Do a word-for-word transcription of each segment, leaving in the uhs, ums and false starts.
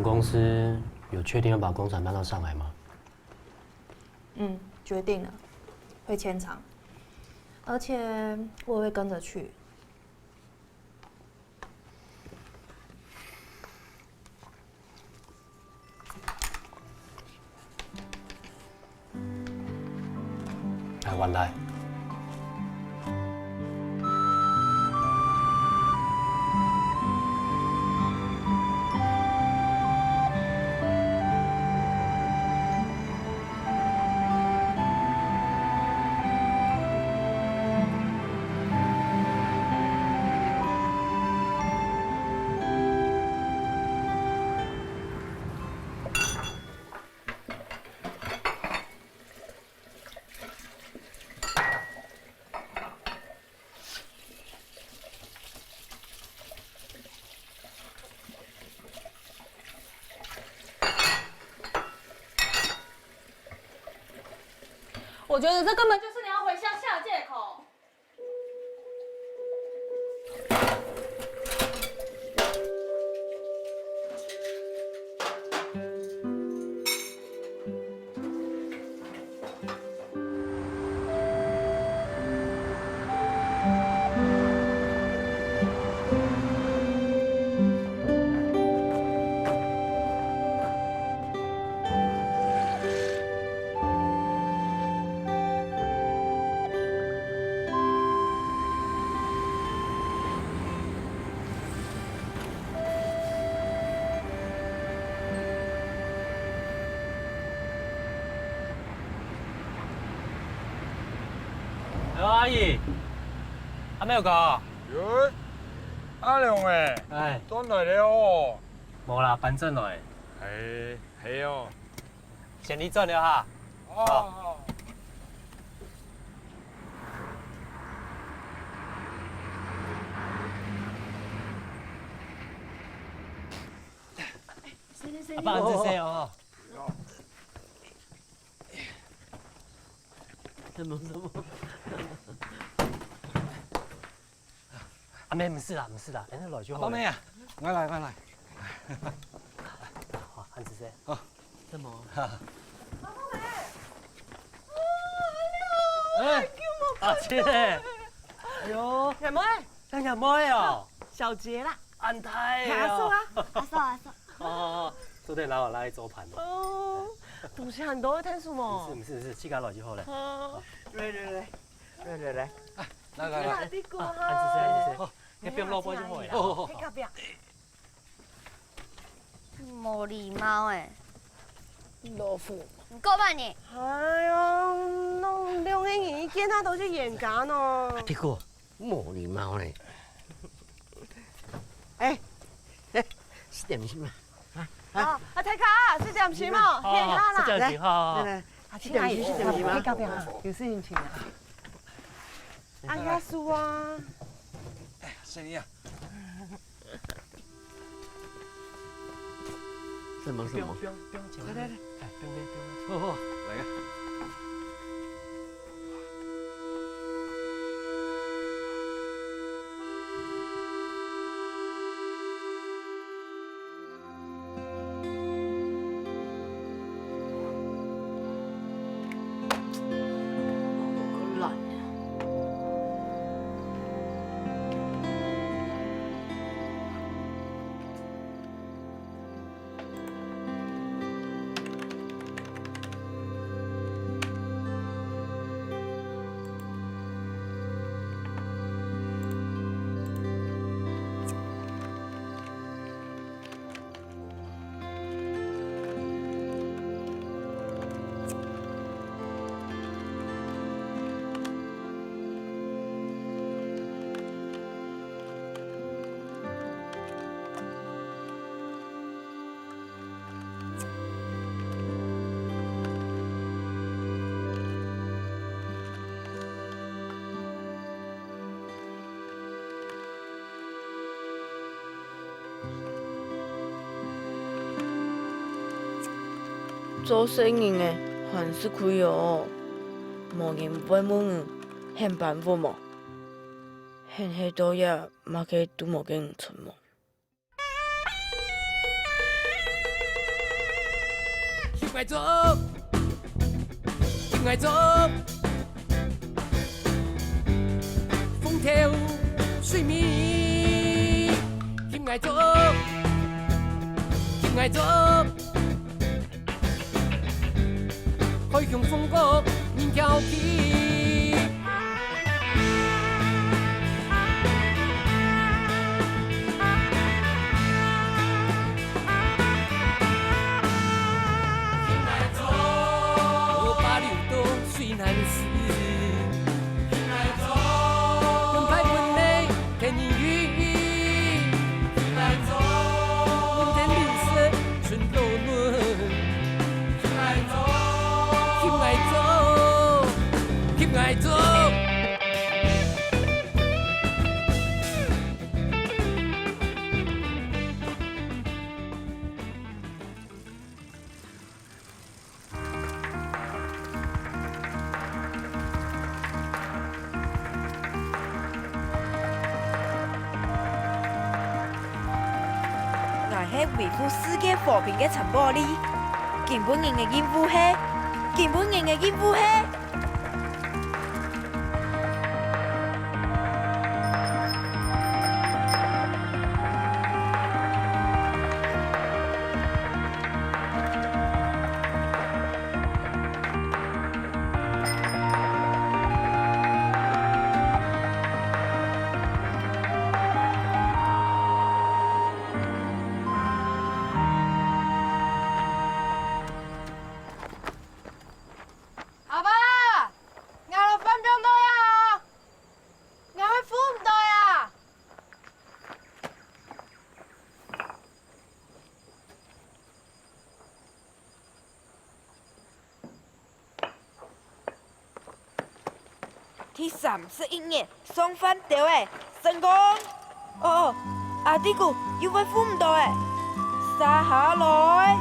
公司有确定要把工厂搬到上海吗？嗯，决定了，会迁厂，而且我也会跟着去。来，我来。我觉得这根本就是你要回乡下的借口。哎，阿姨，阿妹有搞？哟，阿良欸，哎，轉來了哦。無啦，搬轉來。哎，係哦。先離轉了哈。哦。好。阿爸，恁仔細哦。 什麼什麼？阿妹，毋使啦，毋使啦，恁樣來就好了。阿妹啊，𠊎來，𠊎來。好，恁仔細。好。什麼？哎，阿姐。哎喲，阿妹。哎呀，妹哦。小姐啦。恁大哦。阿嫂啊，阿嫂，阿嫂。 哦，做得拿我拉去做伴哦。哦，東西恁多，會忒重無？毋使，毋使，毋使，自家來就好了。哦，來，來，來，來，來，來。啊，來，來，來。你過哈。啊，恁仔細，恁仔細。好，你放落背就好了。好，好，好。你隔壁。無禮貌欸。老虎。你過半年。哎喲，恁兩個人一見他都是冤家呢。啊，你過。 無禮貌呢。哎，哎，食點心啊。啊，啊。哦，啊，大家，食點心哦，好，嘿，好啦。食點心，好，好，好。來，來，來，食點心，食點心啊。你隔壁啊，有事情請啊。啊，阿叔啊。哎，生理啊。 什麼什麼？不用，不用，不用錢。來，來，來。哎，不用，不用，不用。好，好，來啊。 做細人个還係可以哦，無人會問你，你還搬屋無？你係到這麼个都無个人存無？ 𠊎做，𠊎做，風調水面，𠊎做，𠊎做，海雄風高人翹起。 𠊎係維護世界和平个陳寶利。今晡日个任務係，今晡日个任務係。 阿爸，𠊎个飯放到呀，𠊎會赴毋到呀。 第三十一日，送飯兜仔，成功！哦，阿弟牯又會赴毋到咧，續下來。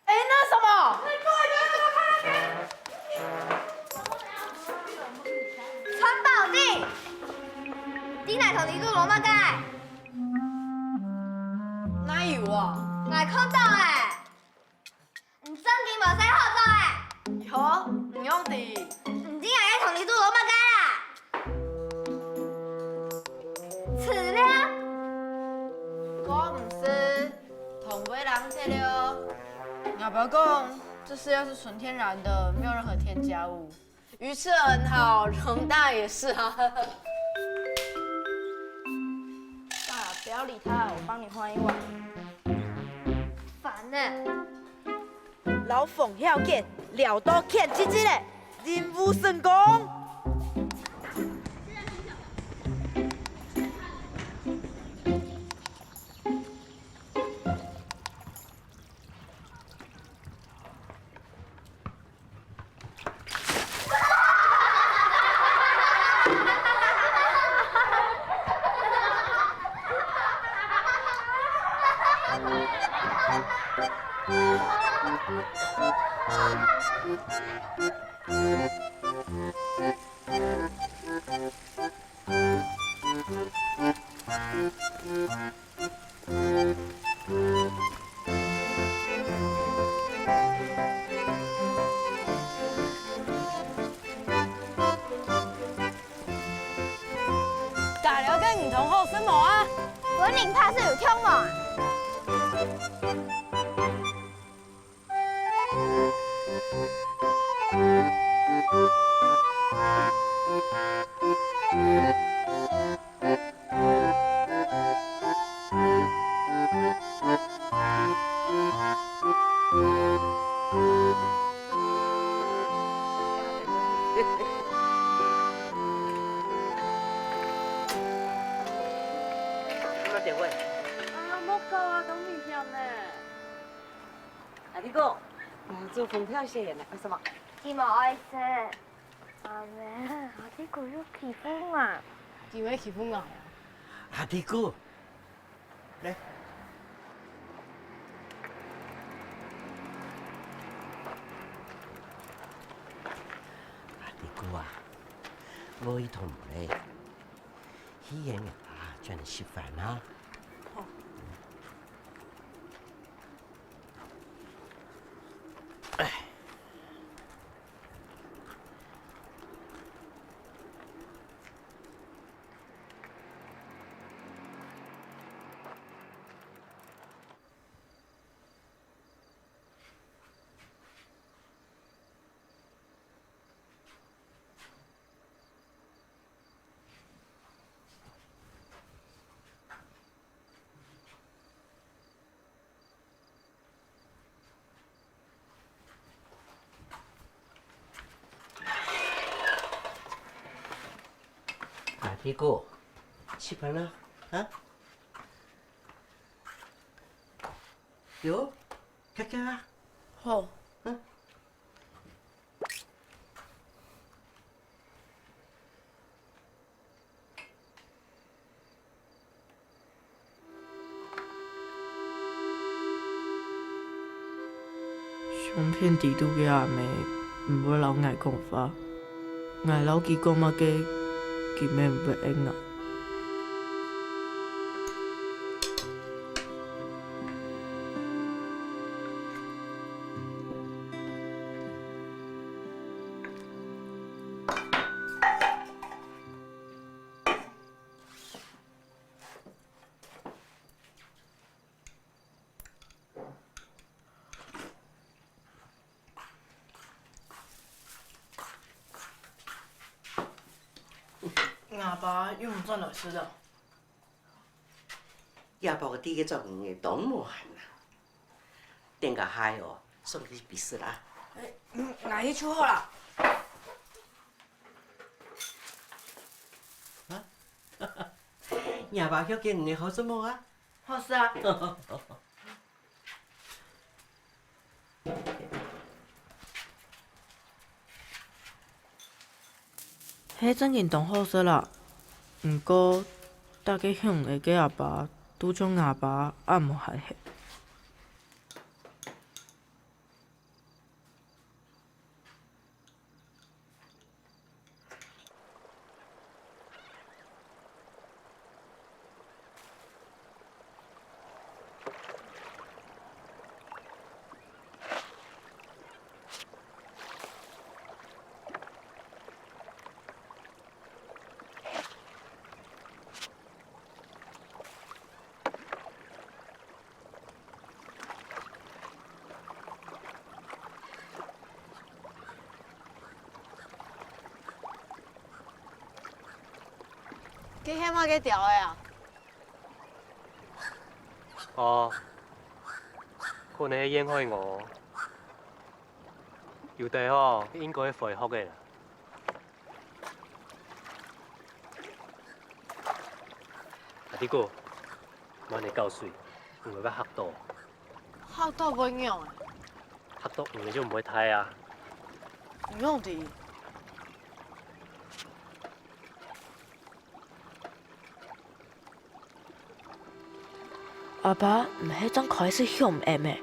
哎，那什么？陈宝弟，你來同你做羅馬蓋？哪有啊？𠊎看到欸。 你正經無使好做欸！喲，你仰知？你知𠊎愛同你做羅馬蓋啦！除了，該毋係同尾人切了。你要不要講，這飼料是純天然的，沒有任何添加物。 魚吃得很好，龍大也是啊。算了，不要理他了，我幫你換一碗。煩欸！摎風鳥間，尞到譴嘰嘰咧，任務成功！ 加了个魚湯好食無啊？分人拍死有暢無啊？啊，莫搞啊，當危險呢！阿弟哥，你做風調寫言呢？為什麼？佢無愛食。阿姆，阿弟哥又欺負𠊎。佢會欺負𠊎啊？阿弟哥， 來。阿弟哥啊，我去同你去園啊，轉來食飯啊。好。哎。 阿弟哥，食飯啦，啊？有，遽遽啊。好。嗯。 相片裡肚个阿姆毋會摎𠊎講話，𠊎摎佢講麼个，佢乜毋會應𠊎。 𠊎爸又毋轉來食了。這寶弟个作業當無閒啊。等下下哦，送佢去備食啊。𠊎去就好啦。啊？若爸歇个你好做麼啊？好食啊。 係正經當好食啦，毋過逐個鄉下个阿爸都像吾爸恁無閒歇。 該係麼个鳥仔啊？哦，可能係燕海鷗。有兜吼，應該係飛鶴仔啦。 阿弟哥，莫恁搞衰，你會分嚇著。嚇著會仰仔？嚇著你就毋會大啊。毋用得。 阿爸毋係正開始凶𠊎咩？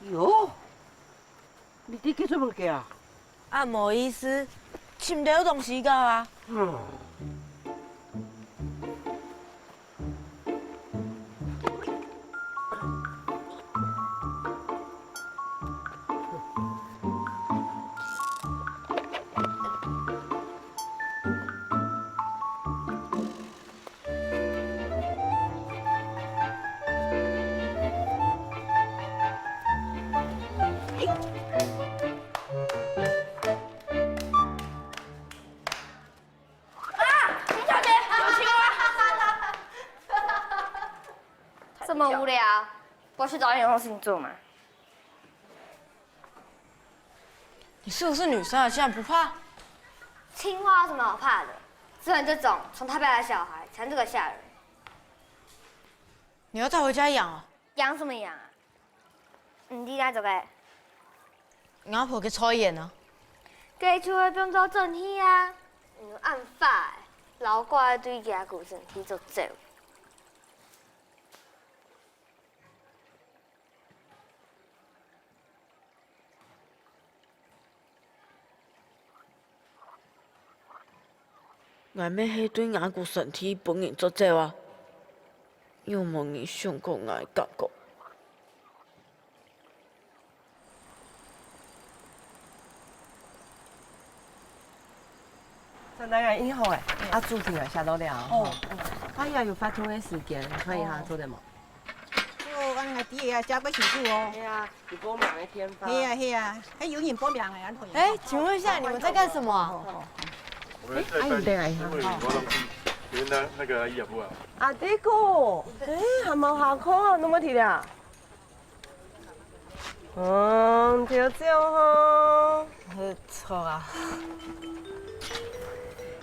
喲，你在該做麼个啊？啊，無意思，尋兜東西搞啊。嗯。 啊，林小姐，有青蛙！這麼無聊，不去找點事情做嘛？你是不是女生啊？竟然不怕？青蛙有什麼好怕的？只有你這種從台北來的小孩才能這個嚇人。你要帶回家養啊？養什麼養啊？你知該做个？ 吾婆个菜園啊。該就會變做蒸魚啊！你恁壞，老怪對佢个古神體做走。𠊎乜係對吾古神體分人捉走啊？有無人想過𠊎个感覺？ 張大人，你好欸，啊，主題𠊎寫到了吼。哦，啊，也有發通个時間，看一下做得無？就恁樣，弟也寫過清楚哦。係啊，有報名个電話。係啊，係啊，還有人報名欸，恁好。哎，請問一下，你們在幹什麼啊？哦，哦。我們在哎，你等一下。因為我東西，因為那，那個阿姨也不好。啊，這個，哎，還蠻好看啊，那麼提的啊。 嗯，調酒吼。呃，著啊。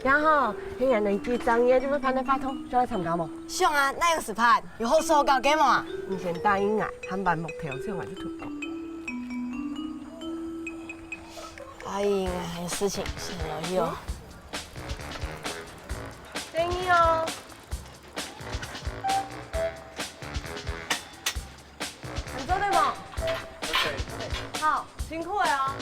然後，係啊，年紀長个就會辦个活動，想來參加無？想啊，哪有時辦？有好食好搞个無啊？你先答應𠊎，辦完目標，請𠊎就出發。阿姨，𠊎還有事情，先來去哦。等你哦。 你做得無？好，辛苦了哦。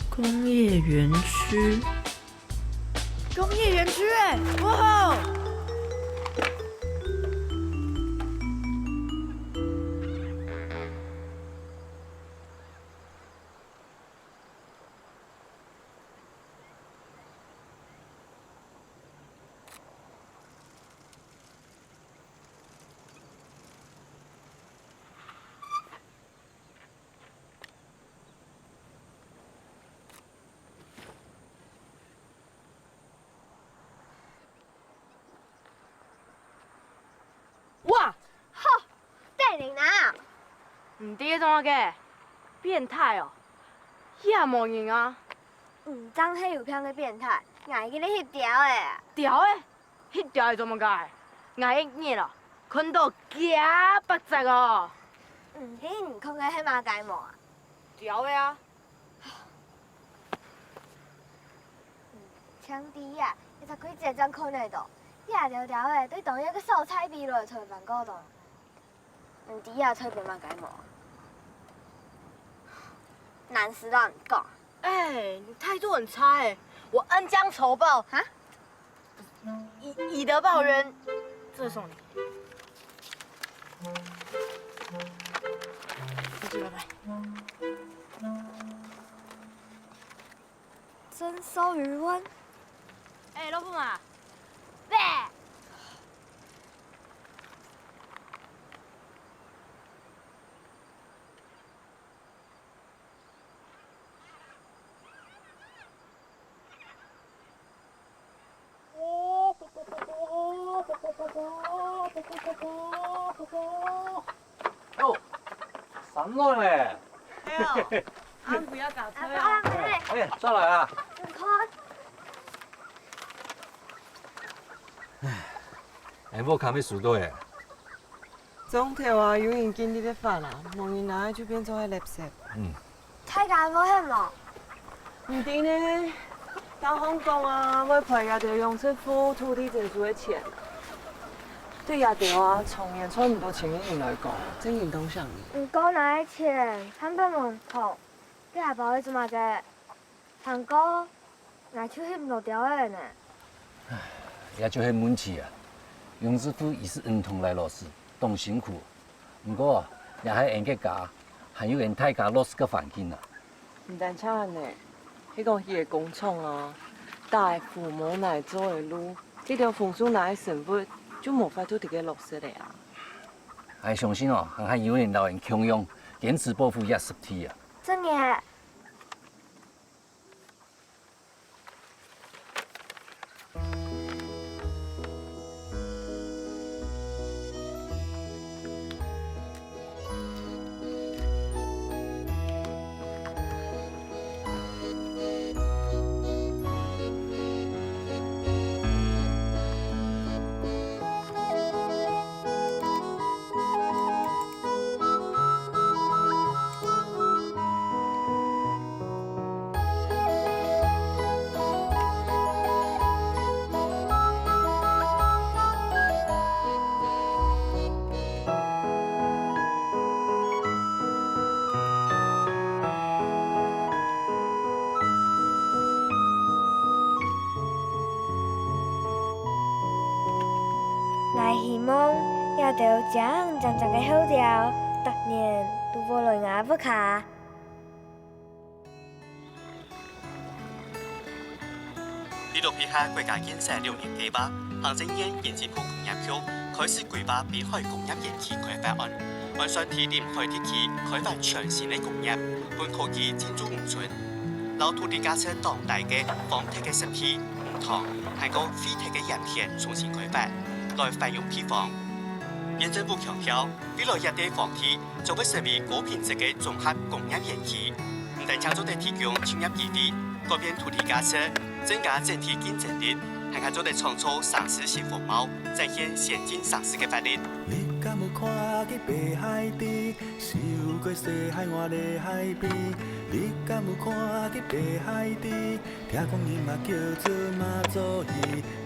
工業園區。工業園區欸，哇吼！哇！吼，帶人啊！毋知做麼个？變態哦！也無人啊！毋單係有病个變態，𠊎已經翕著欸。著欸？翕著係做麼个？𠊎一日哦，看著幾百隻哦！毋知你看个係麼个無啊？著个啊！ 像知啊，一隻鬼節正看得到，這條條个對當日个所在飛落來台灣過冬。毋知啊，台北嘛該無？難死亂講。哎，你態度很差哎！我恩將仇報。哈？以以德報怨，這送你。再見，拜拜。 真收餘溫。哎，老婆嘛。喂。哦，上來咧。哎喲，俺不要搞錯啊。哎，哎，轉來啊。你看， 𠊎屋下乜收到了。總頭啊，有人整理个話啦，無人拿就變做係垃圾。嗯。大家無喊無？毋知呢，單項講啊，會賠這兜養殖戶土地徵收个錢。對這兜啊，長年賺毋到錢个人來講，真正當傷心。毋過拿个錢還分無用，這下包仔做麼个？ 還過，𠊎就翕毋著鳥仔呢。這就係問題啊！養殖戶一時毋同來落實，當辛苦。毋過啊，這係𠊎个家，還有𠊎大家落實个環境啊。毋單淨恁呢，係講佢个工廠啊，打个鋪無泥做个路，這兜豐收拿个生活就無法度在該落實了啊！𠊎相信哦，還還有人摎𠊎共樣堅持保護這濕地啊！真个！ 𠊎希望這兜靚靚靚个候鳥，逐年都會來𠊎屋下。 為了配合國家建設六年計畫，行政院經濟部工業局開始規劃北海工業園區開發案，按算在臨海地區開發全新个工業，分科技進駐農村。摎土地價值當低个荒忒个濕地、魚塘，還過廢忒个鹽田重新開發，來翻耕地方。縣政府強調，未來這兜荒地 將會成為高品質个綜合工業園區，毋單淨做得提供就業機會，改變土地價值，增加整體競爭力，還較做得創造城市新風貌，展現先進城市个活力。你敢有看見北海道？泅過西海岸的海邊。你敢有看見北海道？聽講伊嘛叫做媽祖魚，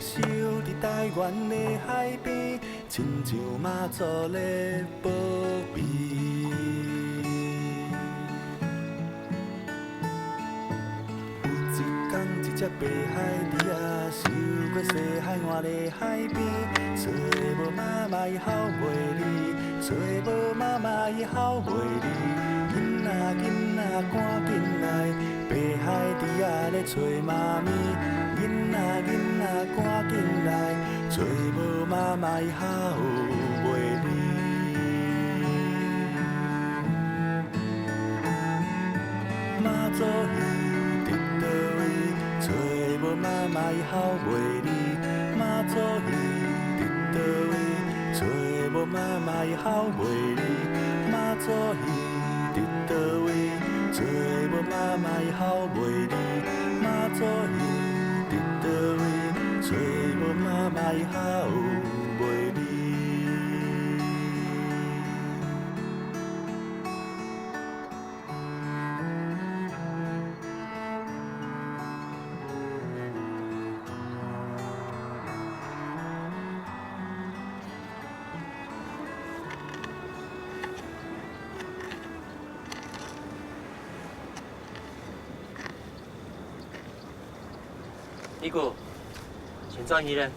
泅佇台灣的海邊。 親像媽祖咧保庇。有一工，一隻白海豬仔，泅過西海岸的海邊，揣無媽媽伊還袂離，揣無媽媽伊還袂離。囡仔，囡仔，趕緊來，白海豬仔咧揣媽咪。囡仔，囡仔，趕緊來， 揣無媽媽伊還袂離。媽祖魚佇佗位？揣無媽媽伊還袂離。媽祖魚佇佗位？揣無媽媽伊還袂離。媽祖魚佇佗位？揣無媽媽伊還袂離。媽祖魚 佇佗位？揣無媽媽伊還袂離。 Miku，請轉去咧。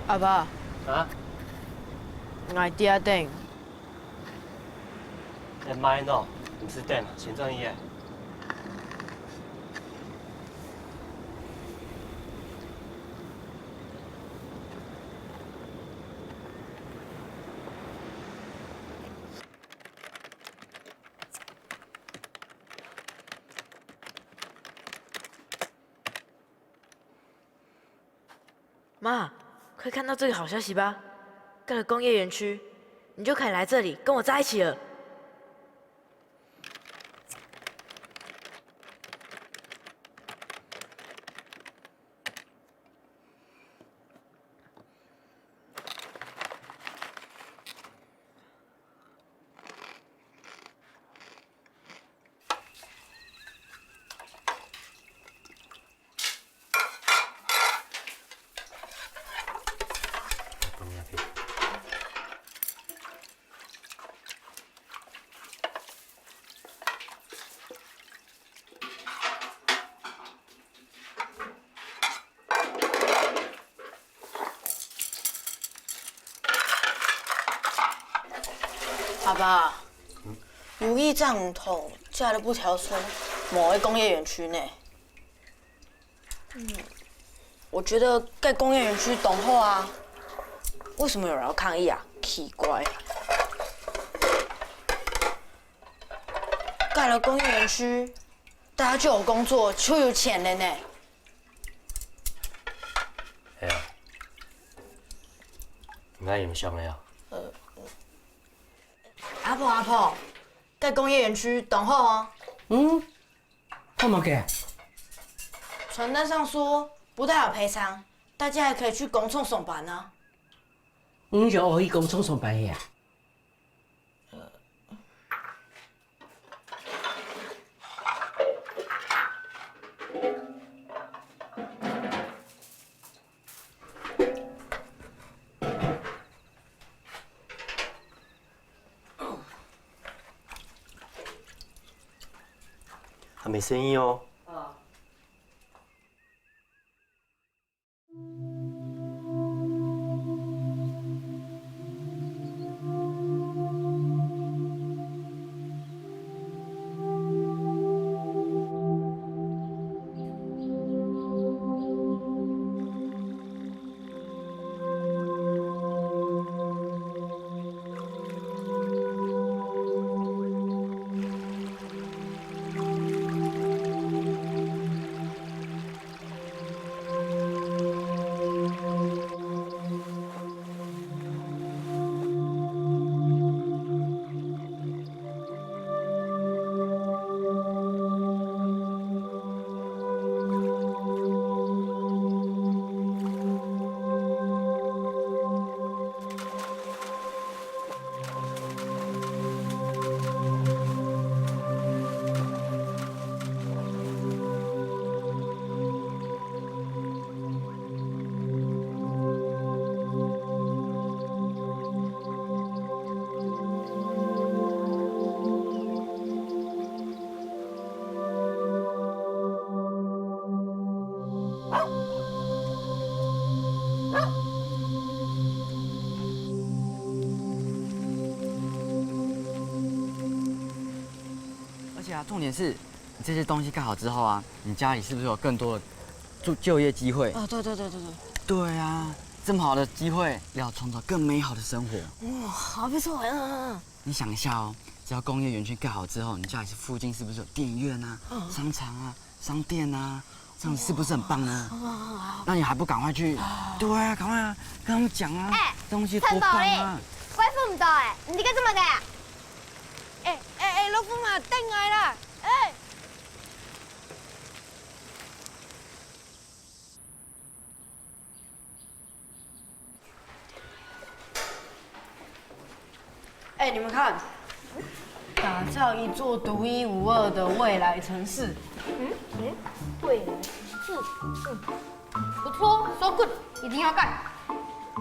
阿爸。啊？𠊎在這等。哎，慢哦，毋使等啊，請轉去咧。 媽，快看到這個好消息吧！蓋了工業園區，你就可以來這裡跟我在一起了。爸，有一張圖，假的不條村，某个工業園區呢。嗯，我覺得該工業園區當好啊，為什麼有人要抗議啊？奇怪。蓋了工業園區，大家就有工作，就有錢了呢。係啊，你看有想个啊？阿婆阿婆，該工業園區當好哦。嗯，看麼个？傳單上說不但有賠償，大家還可以去工廠上班啊。你就愛去工廠上班去啊？ 還沒生意哦。而且啊，重點是，你這些東西蓋好之後啊，你家裡是不是有更多的就就業機會？啊，對對對對對。對啊，這麼好的機會，要創造更美好的生活。哇，好不錯啊！你想一下哦，只要工業園區蓋好之後，你家裡附近是不是有電影院啊、商場啊、商店啊？這樣子是不是很棒呢？那你還不趕快去？對啊，趕快啊，跟他們講啊，哎，東西多棒啊！陳寶林，我分毋到哎，你這个做麼个啊？哎哎哎，老虎媽，等我啦！哎。 哎，你們看，打造一座獨一無二的未來城市。嗯嗯，未來城市，嗯，不錯，so good，一定要蓋。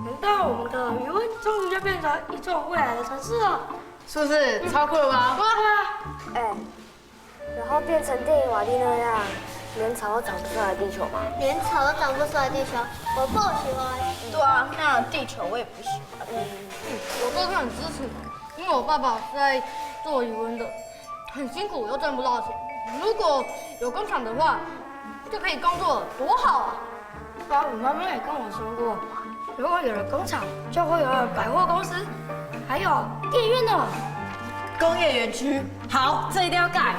難道我們的余溫終於要變成一座未來的城市了？是不是超酷了吧？哇！哎， 然後變成電影瓦力那樣，連草都長不出來的地球嗎？連草都長不出來的地球，我不喜歡。對啊，那樣的地球我也不喜歡。嗯，我都是很支持的，因為我爸爸是在做魚塭的，很辛苦又賺不到錢。如果有工廠的話，就可以工作，多好啊！ 爸爸媽媽也跟我說過，如果有了工廠，就會有了百貨公司，還有電影院呢。工業園區，好，這一定要蓋。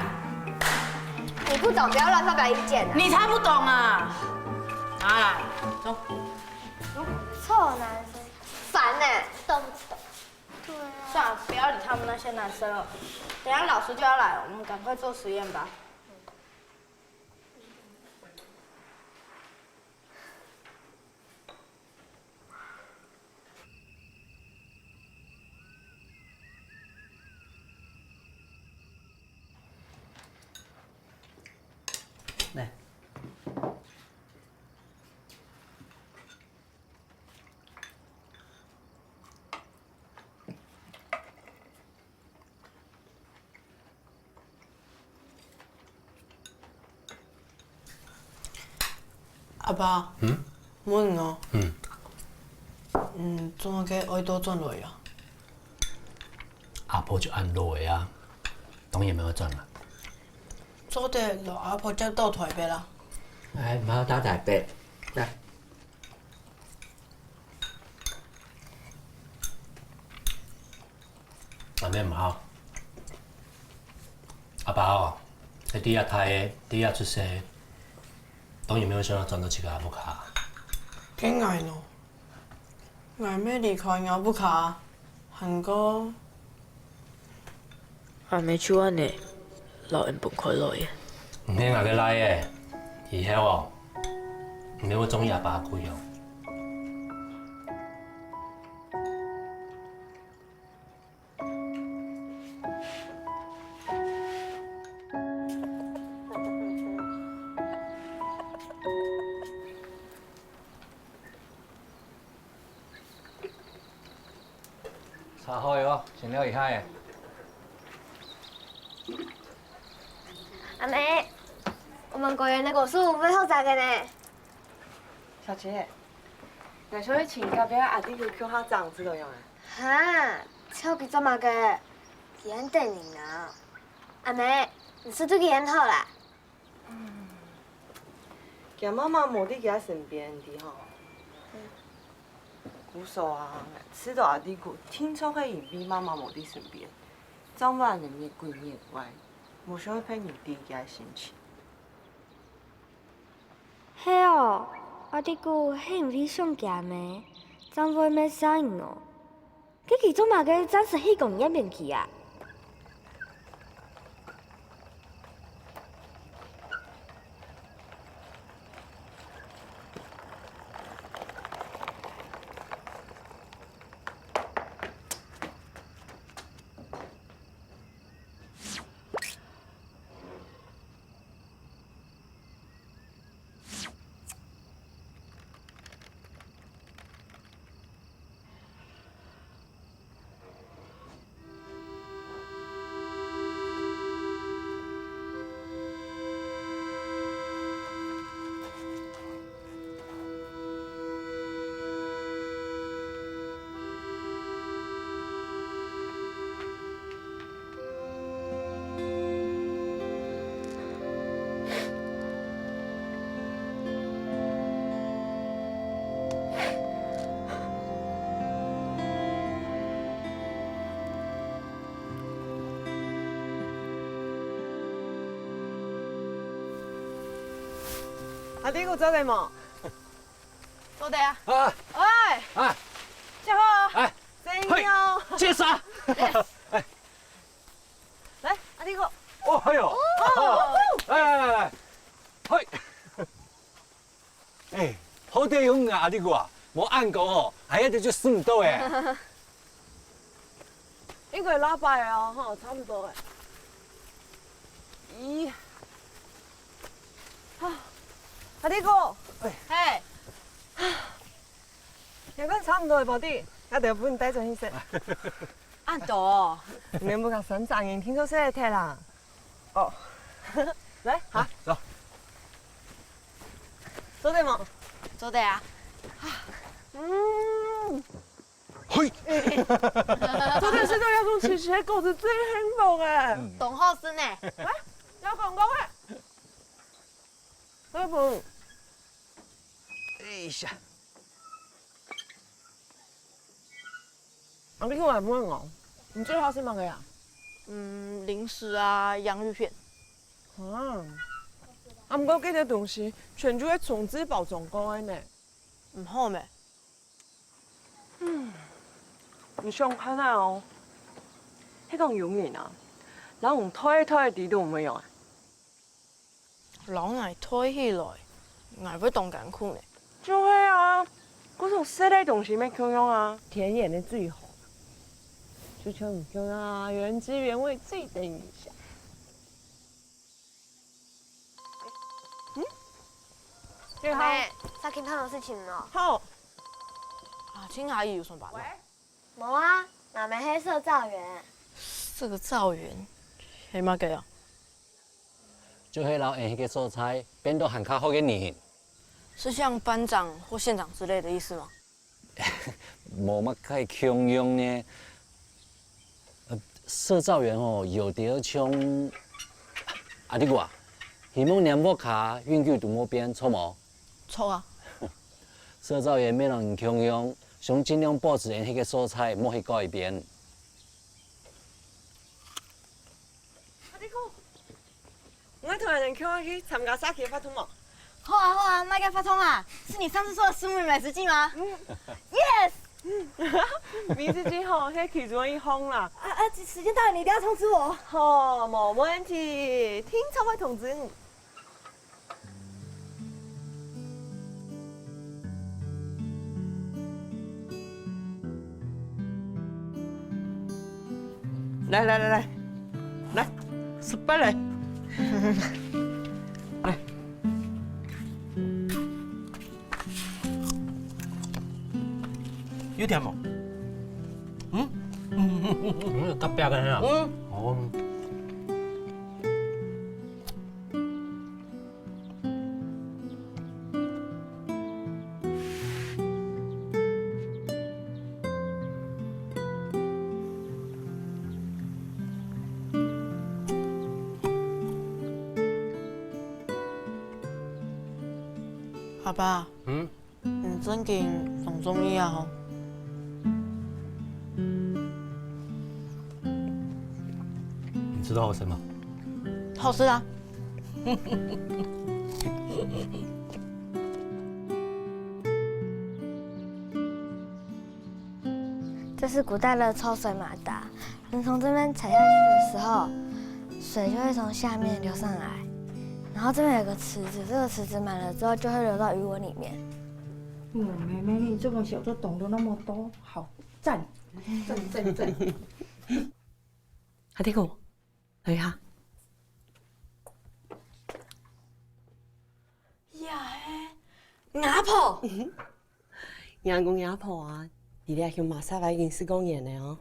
你不懂，不要亂發表意見啊。你才不懂啊！拿來，走。臭男生，煩呢，動不動。對啊。算了，不要理他們那些男生了。等一下老師就要來了，我們趕快做實驗吧。 來。 阿爸，嗯？問你哦，嗯。嗯，做麼个愛倒轉來啊？阿婆就恁老个啊，當然無愛轉啊。做得摎阿婆接到台北啦。哎，毋好打台北，來。阿姆毋好。阿爸哦，係在這大个，在這出世，當然無想愛轉到自家阿婆屋下。該𠊎呢？ 𠊎乜離開吾屋下，還過阿姆就恁仔摎𠊎分開來了。你係𠊎个倈仔，以後哦，你會中意阿爸个樣。 茶好了哦，先尞一下仔。阿姆，我們果園的果樹會好摘个呢。小琪，𠊎想愛請隔壁阿弟哥共下摘，知道無啊？哈，請佢做麼个？佢恁得人惱。阿姆，你就對佢恁好啦。 佢媽媽無在佢身邊，你知吼？故所啊，𠊎知道阿弟哥定著係因為媽媽無在身邊，正會恁仔日鬼日怪，無想愛別人知佢个心情。係哦，阿弟哥係因為想佢咩，正會滅煞人哦。 該佢做麼个暫時去公園邊去啊？ 阿弟哥做得無？做得啊。啊，喂，啊，這好，哎，生意哦。嘿，介紹。來，阿弟哥。哦，哎喲，哦，哎，哎，哎，哎，嘿。 哎，好得有你啊，阿弟哥啊，無恁講哦，哎呀，這就食毋到哎。應該禮拜哦，吼，差不多哎。咦，啊，阿弟哥，哎，嘿，也快差不多了，寶弟，那得分你帶轉去食。恁多哦，你們不講三十人，聽說是來忒啦。 哦，來，好，走。做得無？做得啊。嗯，嘿，昨天食到這種奇奇个果子真幸福哎。當好食呢。來，要廣告哎。要不，哎呀。 阿弟哥，𠊎問哦，你最好食麼个啊？嗯，零食啊，洋芋片。啊，啊，毋過這兜東西全就係重製包裝過个呢。毋好咩？嗯，你想看啊哦，係講有人啊，摎人推推知都無用啊。 摎𠊎推起來，𠊎會當艱苦呢。就係啊，該種食个東西乜共樣啊。天然个最好，就像你講啊，原汁原味最等一下。嗯？你好。哎，最近發生事情了？好。啊，青阿姨有上班了。喂？ 無啊，𠊎乜係社造園。社造園，係麼个啊？就係摎𠊎這個所在變到還較好个人。是像班長或縣長之類的意思嗎？無麼个共樣呢。呃，社造園吼，有兜像，啊，你講啊，希望你屋下永久都無變，著無？著啊。社造園乜摎人共樣，想盡量保持原歇个所在，莫去改變。阿弟哥， 𠊎同你共下去參加社區活動無？好啊，好啊，麼个活動啊？是你上次說的石門美食祭嗎？嗯。Yes！美食祭吼，係其中一項啦。啊，啊，時間到了，你一定要通知我。好，無問題，定著會通知你。 來來來來，來，失敗了。來。有甜無？嗯？嗯，較白个啊。嗯。哦。 阿爸，嗯？你正經當中意啊吼？你知道好吃嗎？好吃啊。 這是古代的抽水馬達，人從這邊踩下去的時候，水就會從下面流上來，然後這邊有個池子，這個池子滿了之後就會流到魚塭裡面。嗯，妹妹，你這麼小就懂得那麼多，好讚，讚讚讚！阿弟哥，來一下。呀嘿，阿婆！ 若公若婆啊，你這鄉下生活已經十過年了哦。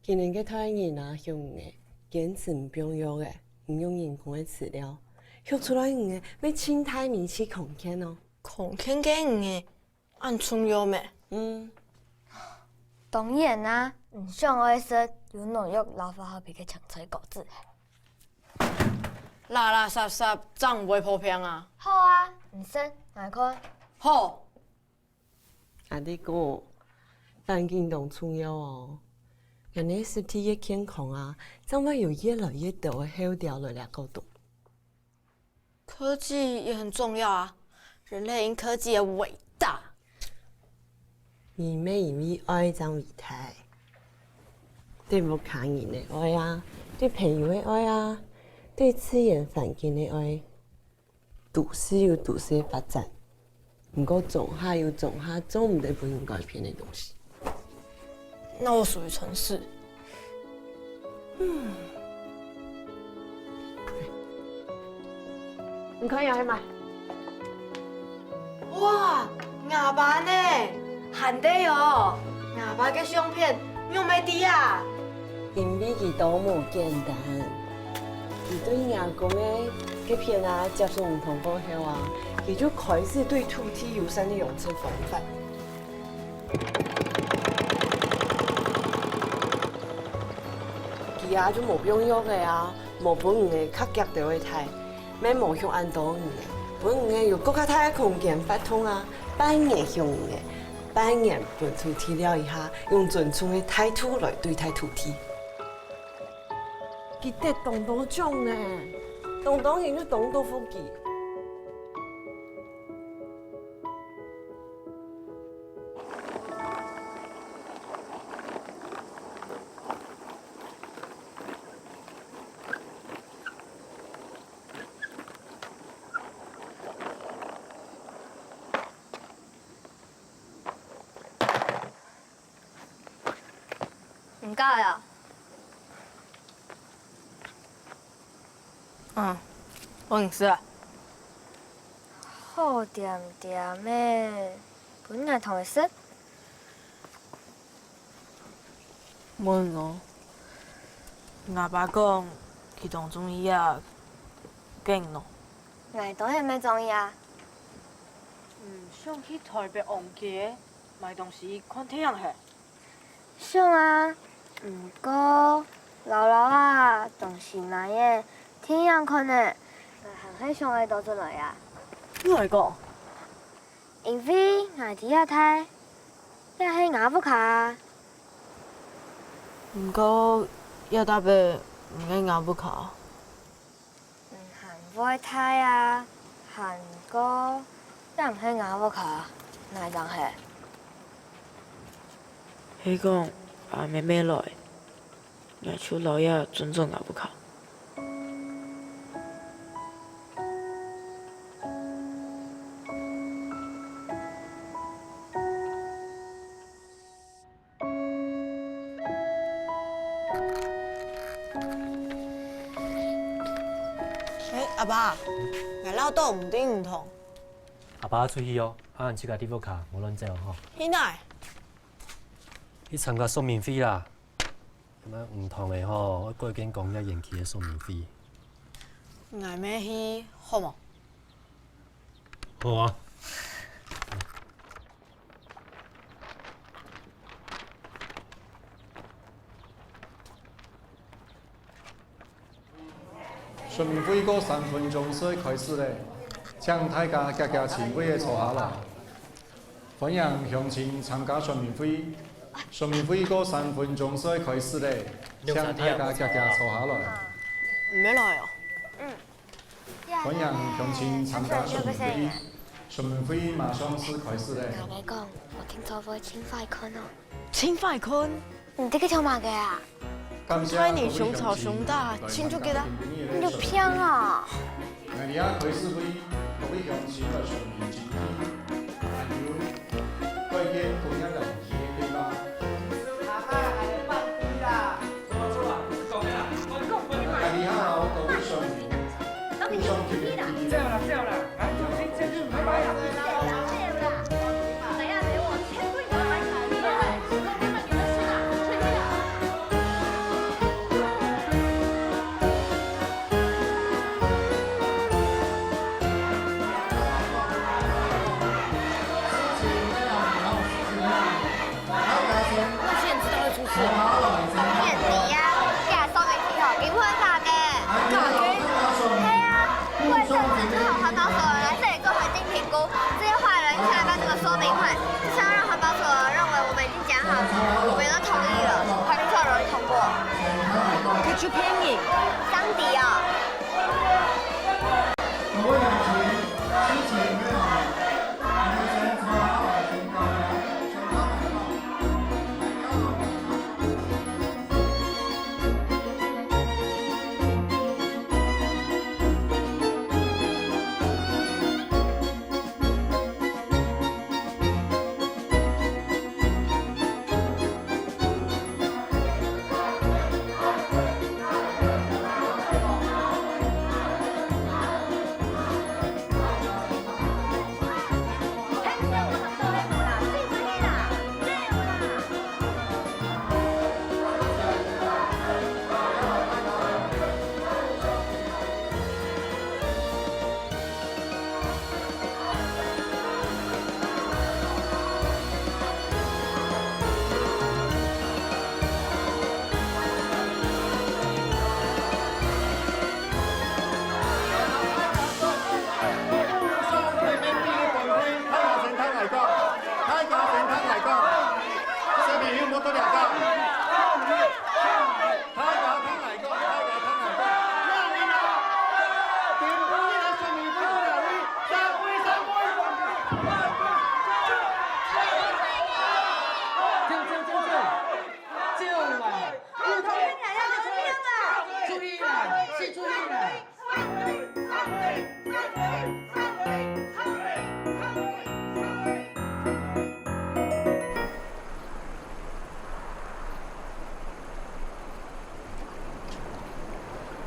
今年个大人啊，鄉下堅持毋放藥仔，毋用人工个飼料，畜出來个魚仔會盡大面積康健哦。康健个魚仔，恁重要咩？嗯。當然啊，你想愛食有農藥摎化學品个青菜果子。 垃垃圾圾，正毋會破病啊！好啊，你食，𠊎看。好。阿弟哥，環境當重要哦。恁仔身體越健康啊，正會有越來越多个候鳥來這角落。科技也很重要啊，人類因科技而偉大。 你乜因為愛正偉大，對屋下人个愛啊，對朋友个愛啊，對自然環境个愛，都市有都市个發展。毋過庄下有庄下做毋得分人改變个東西。 那我屬於城市。你看一下，黑馬。哇，阿爸呢？還在哦。阿爸个相片，仰會知啊？因為佢都無簡單。佢對阿公个該片啊，接受毋通過後啊，佢就開始對土地友善个養殖方法。 佢啊就無放藥仔啊，無分魚仔較遽就會大，乜無畜恁多魚仔，分魚仔有更加大个空間活動啊，半日畜魚仔，半日分土地尞一下，用尊重个態度來對待土地。佢得當多獎呢，當多人就當多福氣。 毋夠哦。嗯，我毋食啊。好甜甜个，分𠊎同你食。問哦，阿爸講，佢當中意啊，緊哦。𠊎當然乜中意啊。嗯，想去台北王街買東西看電影係？想啊，毋過，老老啊，東西買个，天天看呢，𠊎還係想愛倒轉來啊。哪會講？因為𠊎在這大，這係吾屋下啊。毋過，這搭仔毋係吾屋下。 嗯，還會大啊，還過，也毋係吾屋下，哪會正係？係講阿姆姆來，𠊎就摎這轉做吾屋下。 欸，阿爸，𠊎恅著毋知毋同。阿爸出去哦，啊，你自家在屋下，莫亂走吼。去哪？去參加說明會啦。該毋同个吼，愛改建工業園區个說明會。𠊎乜去好無？好啊。 說明會過三分鐘就愛開始了，請大家遽遽尋位仔坐下來。歡迎鄉親參加說明會。說明會過三分鐘就愛開始了，請大家遽遽坐下來。毋係來哦。歡迎鄉親參加說明會。說明會馬上就開始了。𠊎來講，𠊎聽說會盡快看哦。盡快看？ 你在該想麼个啊？大人相吵相打，盡足夠啊！你有病啊！你也知道會出事。騙你呀！這說明會吼，根本假个。假个？係啊，為了最好環保所有人來這裡做環境評估，這些壞人一起來辦這個說明會，就是要讓環保所有人認為我們已經講好，我們都同意了，環評所有人通過。佢就騙你。上帝哦！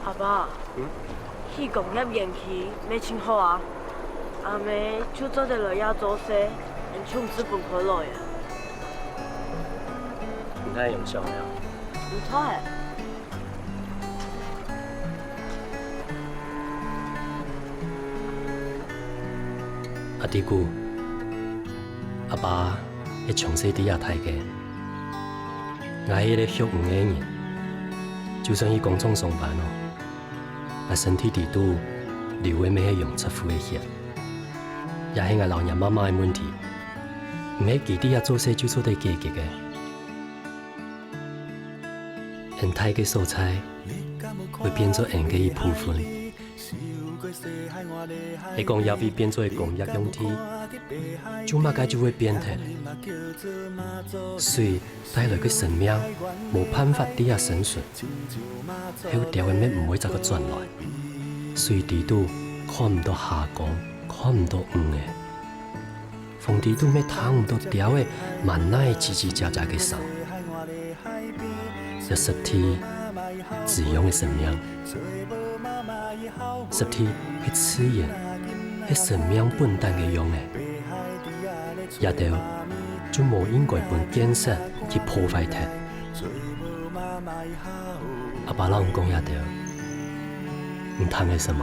阿爸，嗯？去工業園區乜盡好啊！阿姆就做得來這做事，𠊎就毋使分開來啊！你太用笑了。毋錯欸。 阿弟牯，阿爸係從細在這大个， 𠊎係一個畜魚个人，就算去工廠上班哦，𠊎身體底肚流个乜係養殖戶个血，也係𠊎摎若媽媽个問題，毋係佢在這做事就做得解決个。恁大个所在，會變做恁个一部分。 係講這位變做个工業用地，做麼个就會變忒？水帶來个生命無辦法在這生存，後鳥仔乜毋會再過轉來。水底肚看毋到蝦公，看毋到魚仔。 風底肚乜聽毋到鳥仔滿哪嘰嘰喳喳个聲。這濕地滋養个生命，濕地係自然，係生命本旦个樣仔。這兜就無應該分建設去破壞忒。阿爸摎你講這兜，你聽得識無？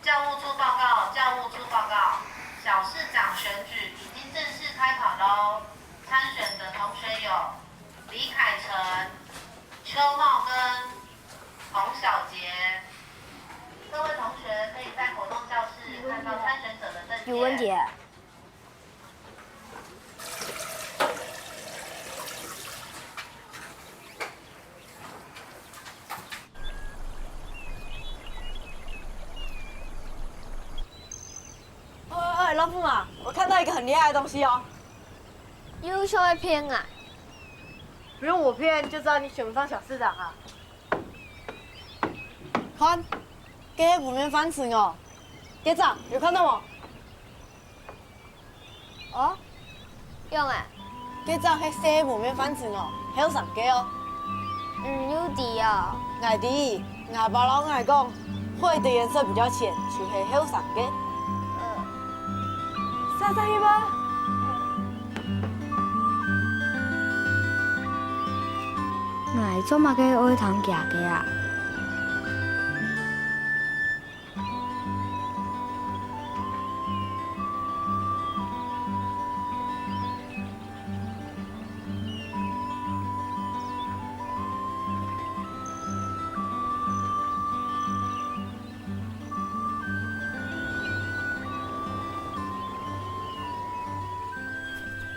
教務處報告，教務處報告，小市長選舉已經正式開跑嘍！參選的同學有李凱成、邱茂根、洪小杰。各位同學可以在活動教室看到參選者的證件。有問題。 喂喂喂，老虎妈，我看到一個很厲害的東西哦！又想要騙啊？不用我騙，就知道你選不上小市長啊！看，這係烏面獾神哦！這隻，有看到無？ 哦，仰仔？該隻係細烏面獾神哦，後生个哦。嗯，有知哦。𠊎知，吾爸摎𠊎講，灰的顏色比較淺，就係後生个。嗯。煞煞去吧。𠊎做麼个愛聽厥个啊？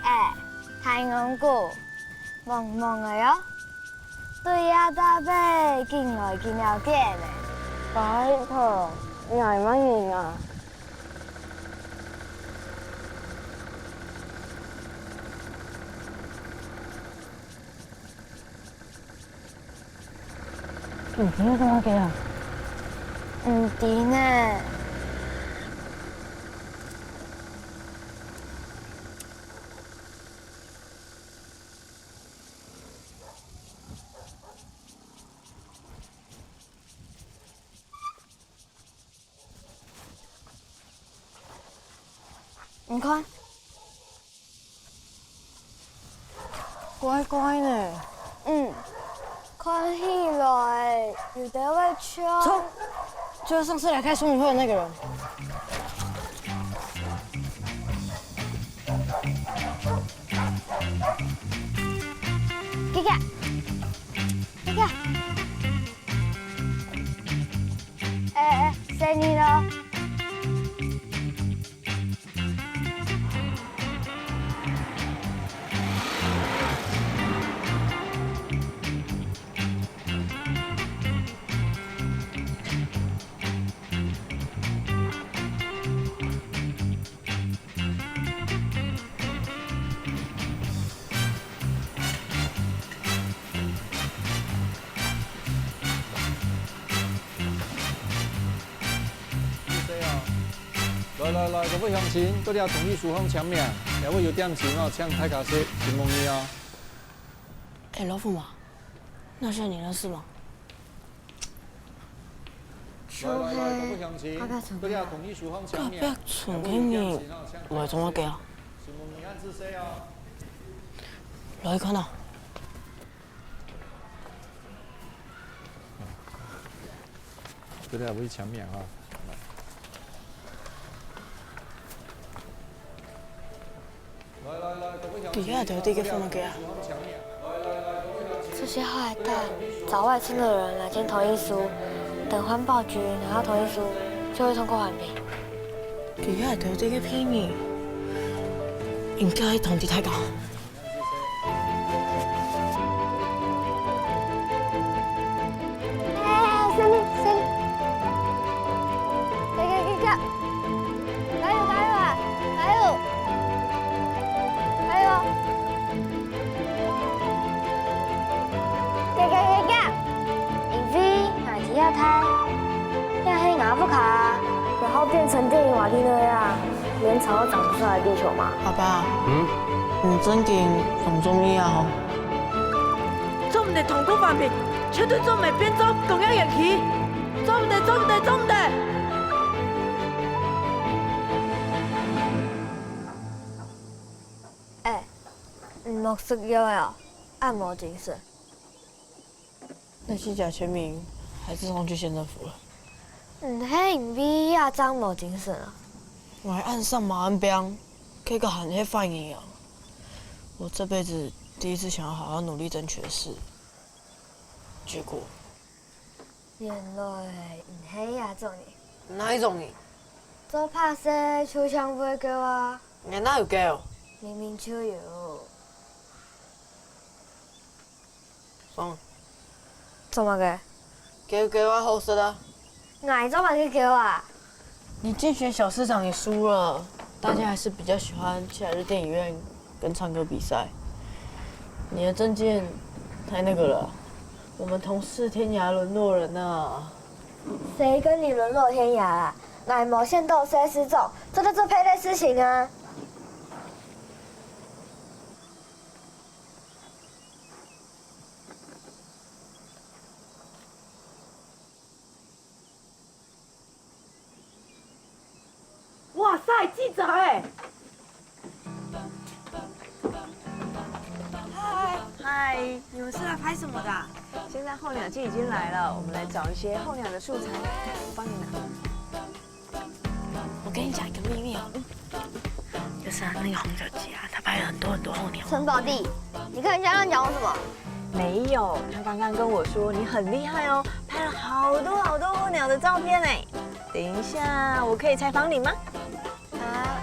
哎，大戇牯， 望望仔哦，對這搭仔緊來緊了解呢。拜託，你係麼人啊？你知做麼个啊？毋知呢。 你看，怪怪呢。嗯，看起來有兜仔像。走，就是上次來開說明會的那個人。這個，這個。 哎哎，細義囉。 來來來，各位鄉親，到這同意書項簽名，這位有點心哦，請大家食，承蒙你哦。哎，老虎媽，那些人你認識嗎？ 就係隔壁村个人。隔壁村个人，來做麼个啊？來看啊！這個愛簽名啊！佢這兜在該做麼个啊？這些海膽找外村的人來建同意書，等環保局拿到同意書，就會通過環評。佢這兜在該騙人，應該通知大家。 哎，哎，哎，小心，小心！加油，加油，加油啊！加油！加油！加，加，加，加！因為𠊎知這大，這係𠊎屋下啊，然後變成電影畫裡那樣，連草都長不出來的地球嘛。爸爸，嗯？你正經當中意啊吼？ 做毋得通過環評，絕對做毋得變做工業園區！做毋得，做毋得，做毋得！哎，你莫食藥了哦，恁無精神。那些假簽名還是送去縣政府了。毋係因為這正無精神啊。𠊎恁瘦嘛恁病，該个還係壞人啊！我這輩子第一次想要好好努力爭取的事， 結果，原來你係這種人。哪一種人？做歹事就像會狗啊！𠊎哪有狗？明明就有。爽。做麼个？狗狗啊，好食啊！ 𠊎做麼个狗啊？你競選小市長也輸了，大家還是比較喜歡去海陸電影院跟唱歌比賽。你的政見太那個了，我們同是天涯淪落人啊。誰跟你淪落天涯啦？𠊎無選到市長，做得做別个事情啊。 哇塞，記者哎！嗨，嗨，你們是來拍什麼的啊？現在候鳥季已經來了，我們來找一些候鳥的素材，我幫你拿。我跟你講一個秘密哦，就是啊，那個洪小姐啊，她拍了很多很多候鳥。陳寶弟，你跟人家亂講什麼？沒有，她剛剛跟我說你很厲害哦，拍了好多好多候鳥的照片哎。等一下，我可以採訪你嗎？啊，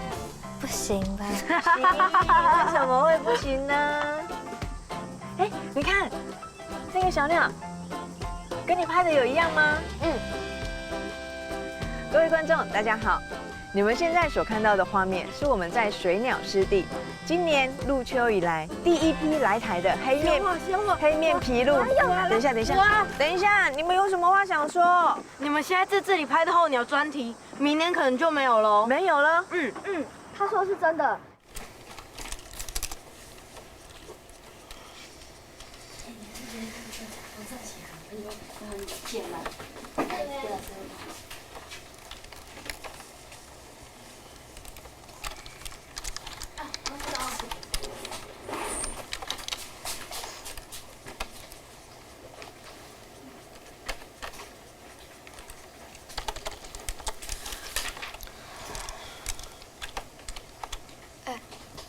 不行吧？行，為什麼會不行呢？哎，你看，這個小鳥，跟你拍的有一樣嗎？嗯。各位觀眾，大家好，你們現在所看到的畫面是我們在水鳥濕地今年入秋以來第一批來台的黑面，黑面琵鹭。等一下，等一下，等一下，你們有什麼話想說？你們現在在這裡拍的候鳥專題，明年可能就沒有了。沒有了？嗯嗯，他說的是真的。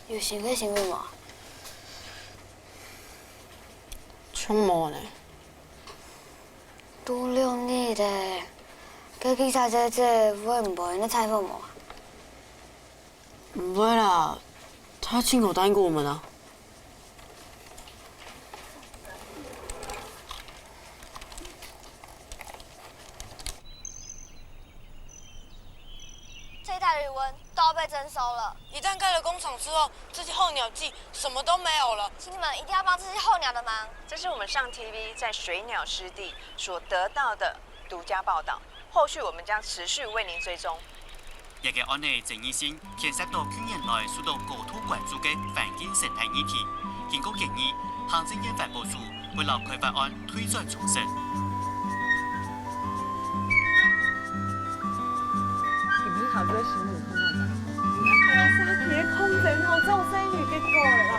有新个新聞無？像無呢。都六日咧，該記者姐姐會毋會來採訪無啊？毋會啦，她親口答應過我們啊。 這一帶魚塭都要被徵收了。一旦蓋了工廠之後，這些候鳥季什麼都沒有了。請你們一定要幫這些候鳥的忙。這是我們上T V在水鳥濕地所得到的獨家報導，後續我們將持續為您追蹤。這个案例爭議性牽涉到近年來受到高度關注个環境生態議題。經過建議，行政院環保署 會摎開發案推轉重審。你們好多行李看看吧。還有沙皮的空間吼，做生意結果了啦。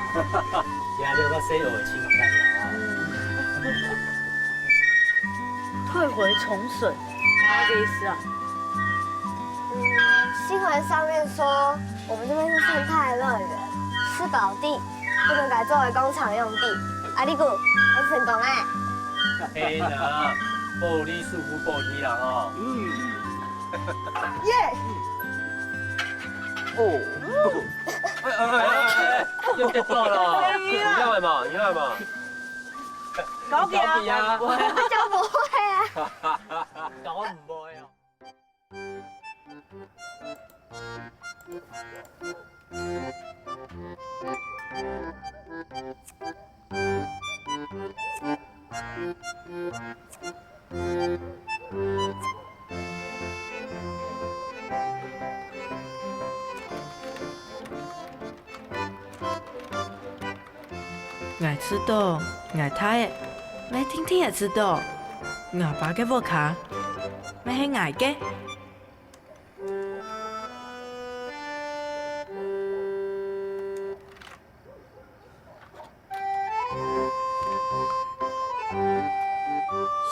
也了解細學的情況啊。退回重審，什麼意思啊？嗯，新聞上面說我們這邊是生態樂園，是寶地，本來做个工廠用地。啊，你講，還成功啊？係啦，薄利是無薄利啦吼。嗯。耶！哦。哎哎哎哎哎，又跌倒了。你要什麼？你要什麼？搞佢啊！搞佢啊！搞毋會啊！搞毋會啊！ 𠊎知道，𠊎大了，𠊎定定也知道，吾爸个屋下，乜係𠊎个。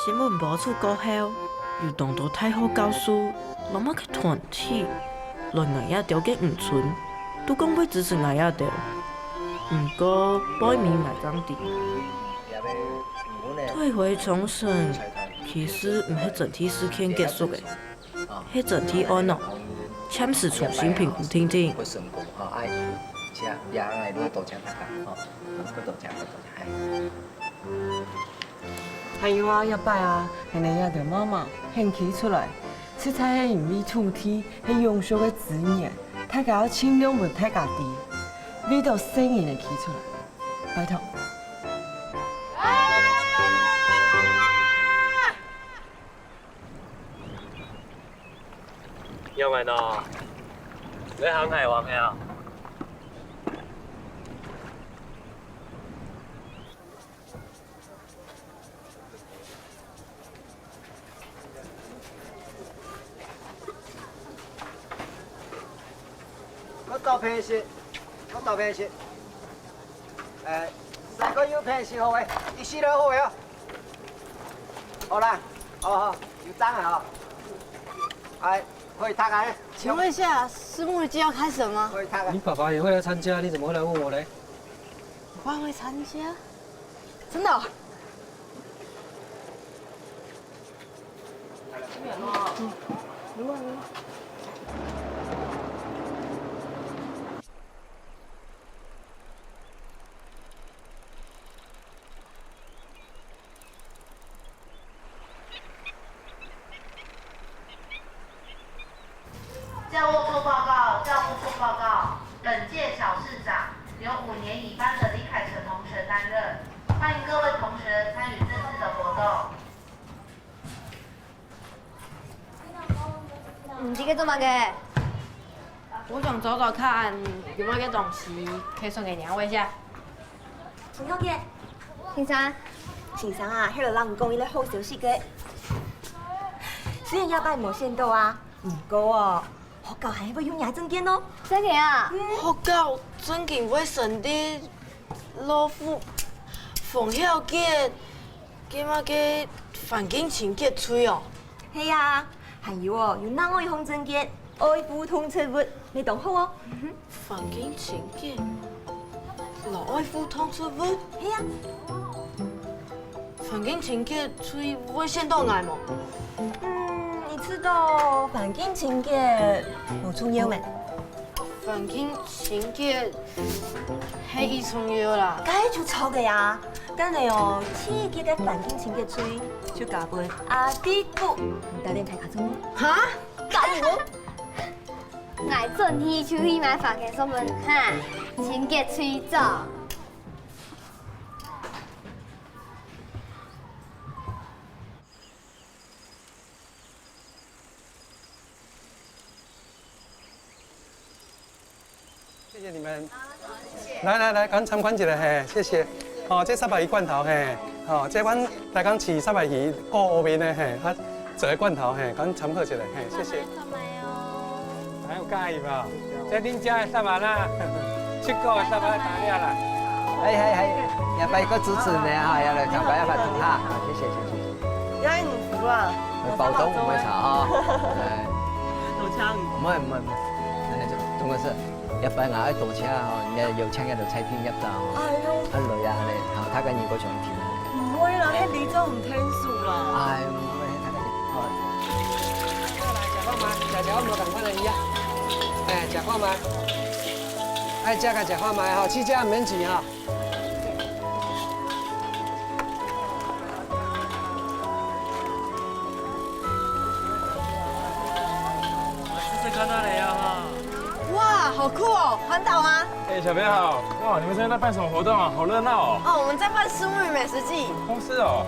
新聞播出過後，有當多大學教授摎麼个團體來𠊎這兜个漁村，都講會支持𠊎這兜。毋過背尾𠊎正知，退回沖繩其實毋係整體事件結束个。 係整體案哦，暫時重新評估定定。會成功吼，哎，請，也愛多謝大家吼，多謝，多謝，哎。還有啊，這擺啊，𠊎兜這兜媽媽肯徛出來，實在係因為土地係永續个資源，大家愛盡量分大家知，為著細人仔徛出來，拜託。 仰般哦？你行海王呀？我倒平息，我倒平息。哎，三個右平息好誒，一息都好誒哦。 好啦，好好，有章了哈。哎，可以打開。請問一下，師母的祭要開始了嗎？可以打開。你爸爸也會來參加，你怎麼會來問我嘞？我爸會參加？真的哦？教务处报告，教务处报告，本届小市长由五年乙班的李凯成同学担任，欢迎各位同学参与这次的活动。 你這個做麼个？我想找找看有麼个東西可以送給你安慰一下。陳小姐。先生。先生啊，係來摎你講一個好消息个。雖然這擺無選到啊，毋過哦，學校還係會用若證件哦。真个啊？學校正經會成立老虎、紅小姐， 該麼个環境清潔隊哦？係啊，還有哦，有另外一項證件，愛護動植物，乜當好哦。環境清潔，摎愛護動植物？係啊。環境清潔隊會選到𠊎無？嗯，你知道環境清潔有重要無？環境清潔係已重要啦。該就著个呀！ 等下哦，第一屆个環境清潔隊就交分阿弟夫，你帶領大家做。哈？加油哦！𠊎轉去就去買花个送分你哈，清潔隊長。 謝謝你們。來來來，趕參觀一下嘿，謝謝。哦，這三百魚罐頭嘿，哦，這款來講飼三百魚過歐米呢嘿，啊，做个罐頭嘿，趕參考一下嘿，謝謝。還有介意無？這恁家的三百啦，七個的三百打掉啦。哎哎哎，也拜託支持呢哈，也來參加一下活動哈，好，謝謝謝謝。也很服啊。包裝毋會差哈，哎，有槍。毋會毋會毋會，哎，就。毋過係，一擺𠊎愛多謝吼，你有請一道菜品入到吼。哎喲。啊，來啊，恁呢，吼，大家如果想聽。毋會啦，該里長毋聽數啦。哎，毋會，大家，好。來，食看覓，食食看無仝款个魚啊。哎，食看覓。愛食个食看覓吼，試食毋免錢吼。 試試看那裡啊哈。哇，好酷哦！環島嗎？哎，小朋友好！哇，你們這邊在辦什麼活動啊？好熱鬧哦！哦，我們在辦虱目魚美食祭。哦，是哦。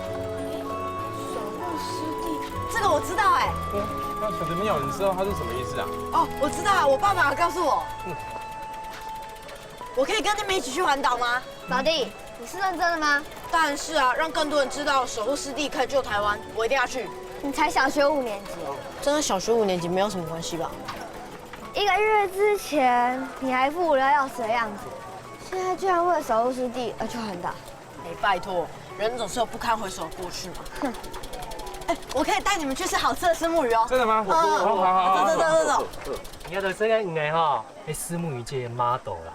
守護濕地，這個我知道哎。嗯，那小朋友，你知道它是什麼意思啊？哦，我知道啊，我爸爸有告訴我。嗯。我可以跟你們一起去環島嗎？老弟，你是認真的嗎？當然是啊，讓更多人知道守護濕地可以救台灣，我一定要去。你才小學五年級哦。真的小學五年級沒有什麼關係吧？一個月之前你還一副無聊要死的樣子，現在居然為了守護濕地而去環島。哎，拜託，人總是有不堪回首的過去嘛。哼。哎，我可以帶你們去吃好吃的虱目魚哦。真的嗎？嗯。好，好，好，好。走，走，走，走，走。你看到這個魚吼，係虱目魚界的model啦。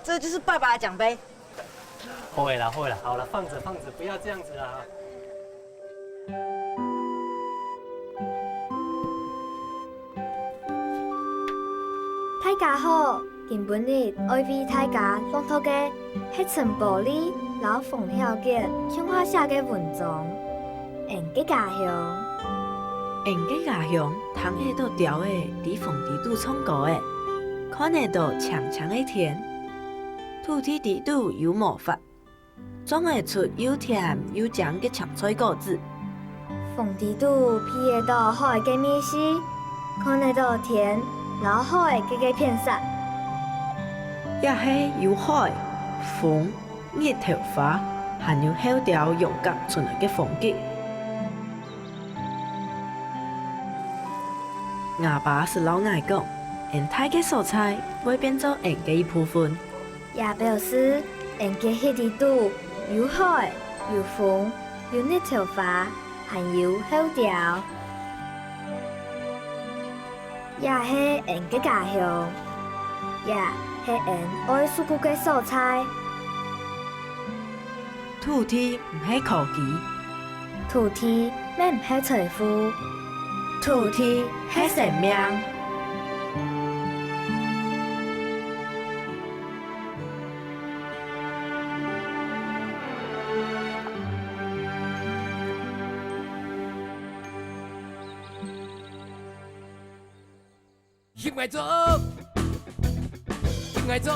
這就是爸爸的獎盃。 好了啦，好了啦，好了，放著，放著，不要這樣子啦。大家好，今晡日愛為大家朗讀个係陳寶麗摎馮曉傑共下寫个文章。 𫣆个家鄉。𫣆个家鄉聽得到鳥仔在紅地肚唱歌仔，看得到青青个天。土地底肚有毛髮，種仔出又甜又靚个青菜果子。紅地肚鼻得到海个味緒，看得到天摎海个个片色。也係有海、風、 日頭花，還有候鳥勇敢出來个風景。吾爸識摎𠊎講，𫣆戴个所在會變做𫣆个一部分。也表示𫣆个血裡肚有海、有風、有日頭花，還有候鳥。 也係𫣆个家鄉，也係𫣆愛舒服个所在。土地毋係科技，土地乜毋係財富，土地係生命。 翕𠊎做，翕𠊎做，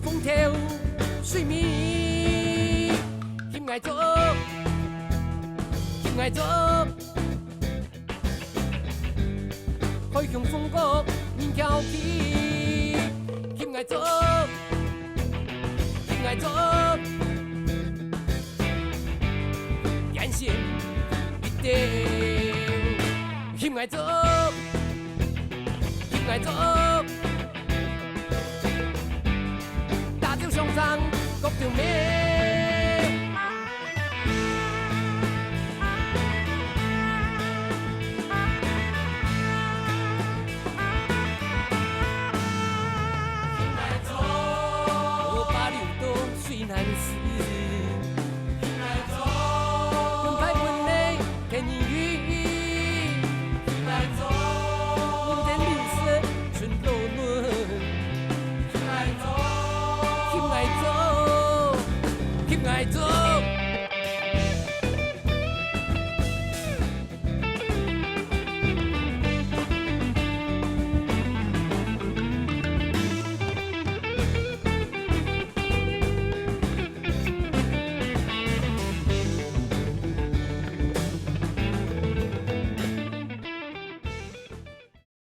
風頭水尾，翕𠊎做，翕𠊎做，海雄風高人翹起，翕𠊎做，翕𠊎做。 眼神一定，翕𠊎做，翕𠊎做，